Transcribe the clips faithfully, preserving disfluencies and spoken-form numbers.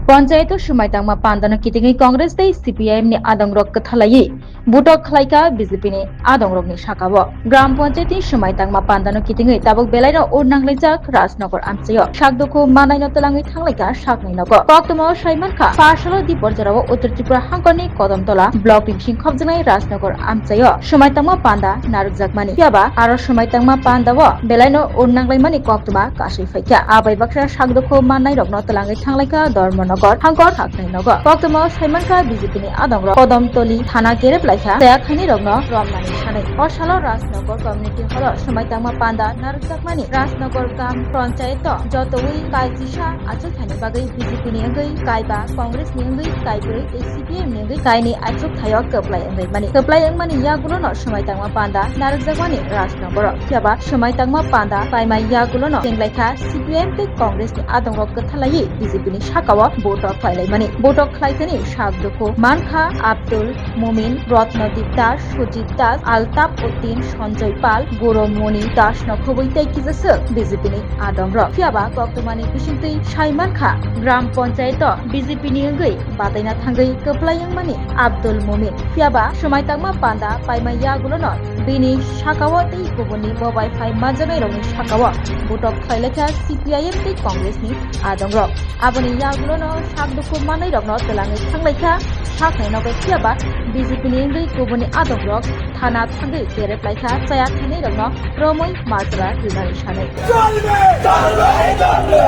Panchayato swmai tangma pandano kitingwi Congress tei C P I M ni adongrok kwthalaiwi butok khlaikha B J P ni adongrokni sakao. Gram Panchayat ni swmai tangma pandano kitingwi tabuk belaino ur nanglaijak Rajnagar amchaio. Sak dukhu manaino twlangwi thanglaikha sakni nogo. Koktwmao saimankha, pha salo Diporjorao Uttor Tripura hangkorni Kodamtola block ni bising khopjaknai Rajnagar amchaio swmai tangma panda narwkjakmani. Phiyaba aro swmai tangma pandao belaino ur nanglaimani koktwma kasui phaikha. Abai baksa sak dukhu mannairokno twlangwi thanglaikha Dharmanagar hangkor haknai nogo. Koktwmao saimankha B J P ni adongrok Kodamtoli thana kerep laikha chaya khainai rokno romnani sanai. O salo Rajnagar community hall o swmai tangma panda narwkjakmani Rajnagar Gram Panchayat o jotowi kaisisa achuk thani bagwi B J P ni wngwi kaiba, Congress ni wngwi kaibrwi tei C P I M ni wngwi kaini achuk thaio kwplai wngwi mani. Kwplai wngmani yagulono swmai tangma panda narwkjakmani Rajnagar o. Phiyaba swmai tangma panda paimai yagulono chenglaikha C P I M tei Congress ni adongrok kwthalaiwi B J P ni sakao butok khlailaimani. Butok khlaithani sak dukhu mankha Abdul Mumin, Ratnadeep Das, Sujit Das, Altaf Uddin, Sanjoy Pal, Gurumoni Das no khobwi tei kisa swk B J P ni adongrok. Phiyaba koktwmani bisingtwi saimankha, Gram Panchayat o B J P ni wngwi bataina thangwi kwplai wngmani Abdul Mumin. Phiyaba swmai tangma panda paimai yagulono bini sakao tei kubunni bobai phai manjaknairokni sakao butok khlailaikha C P I M tei Congress ni adongrok. Aboni yagulono sak dukhu mannairokno twlangwi thanglaikha saknai nogo. Phiyaba B J P ni wngwi kubunni adongrok thana thangwi kerep laikha chaya khainairokno romwi majra rinani sanai. চলবে! চলবে! চলবে!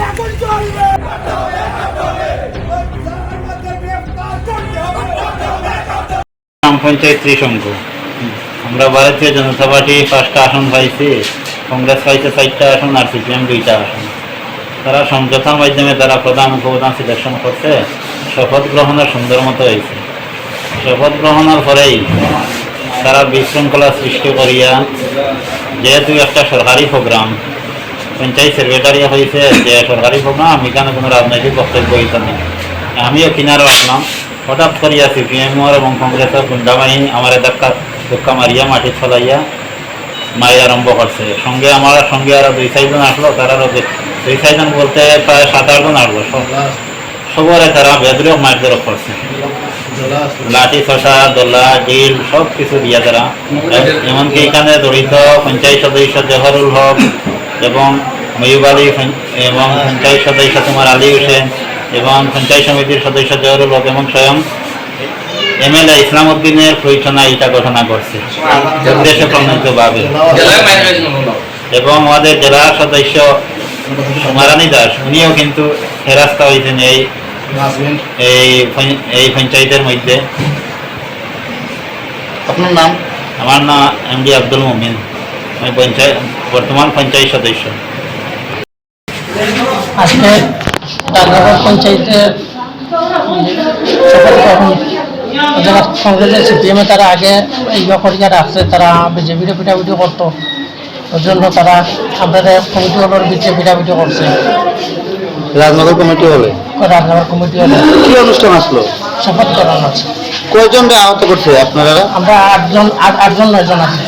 এখন চলবে! গ্রাম পঞ্চায়েত ত্রিশঙ্কু। আমরা ভারতীয় জনতা পার্টি পাঁচটা আসন পাইছি, কংগ্রেস পাইছে চারটা আসন আর সিপিএম দুইটা আসন। তারা সমঝোতার মাধ্যমে তারা প্রধান উপপ্রধান সিলেকশন করছে, শপথ গ্রহণের সুন্দর মতো হয়েছে। শপথ গ্রহণের পরেই তারা বিশৃঙ্খলা সৃষ্টি করিয়া, যেহেতু একটা সরকারি প্রোগ্রাম, পঞ্চায়েত সেক্রেটারি হয়েছে যে সরকারি প্রোগ্রাম, এখানে কোনো রাজনৈতিক বক্তব্য হইতে নেই। আমিও কিনারা আসলাম, হঠাৎ করিয়া সিপিএম এবং কংগ্রেসের গুন্ডাবাহিনী আমার ধাক্কা ধুক্কা মারিয়া মাটি ফেলাইয়া মাইর আরম্ভ করছে। সঙ্গে আমার সঙ্গে আরো দুই চারজন আসলো, তারা আরো দুই, দুই চারজন বলতে প্রায় সাত আটজন আসলো। সব, সবরে তারা বেদরক মারধর করছে। লাঠি সোটা, দলা, ডিল সব কিছু দিয়ে তারা, এমনকি এখানে জড়িত পঞ্চায়েত সদস্য জহরুল হক এবং ময়ূব আলী পঞ্চ-, এবং পঞ্চায়েত সদস্য তোমার আলী হোসেন এবং পঞ্চায়েত সমিতির সদস্য জহরুল হক এবং স্বয়ং এমএলএ ইসলাম উদ্দিনের প্ররোচনায় এটা ঘোষণা করছে উদ্দেশ্য প্রণোদিতভাবে। এবং আমাদের জেলা সদস্য মারানি দাস, উনিও কিন্তু হেরাস্তা হয়েছেন এই, এই পঞ্চ-, এই পঞ্চায়েতের মধ্যে। আপনার নাম? আমার নাম এমডি আব্দুল মোমিন, আমি পঞ্চায়েত, বর্তমান পঞ্চায়েত সদস্য। আজকে রাজনগর পঞ্চায়েতে শপথ গ্রহণ, অর্থাৎ কংগ্রেসের সিপিএমে তারা আগে ইয়ে করিয়া রাখছে, তারা বিজেপির পিটাপিটি করতো, ওই জন্য তারা আমাদের কমিটি হলের ভিতরে পিটাপিটি করছে। রাজনগর কমিটি হলে? রাজনগর কমিটি হলে। কি অনুষ্ঠান আসলো? শপথ গ্রহণ আছে। কয়জনরে আহত করছে আপনারা? আমরা আটজন, আট, আটজন নয়জন আছি।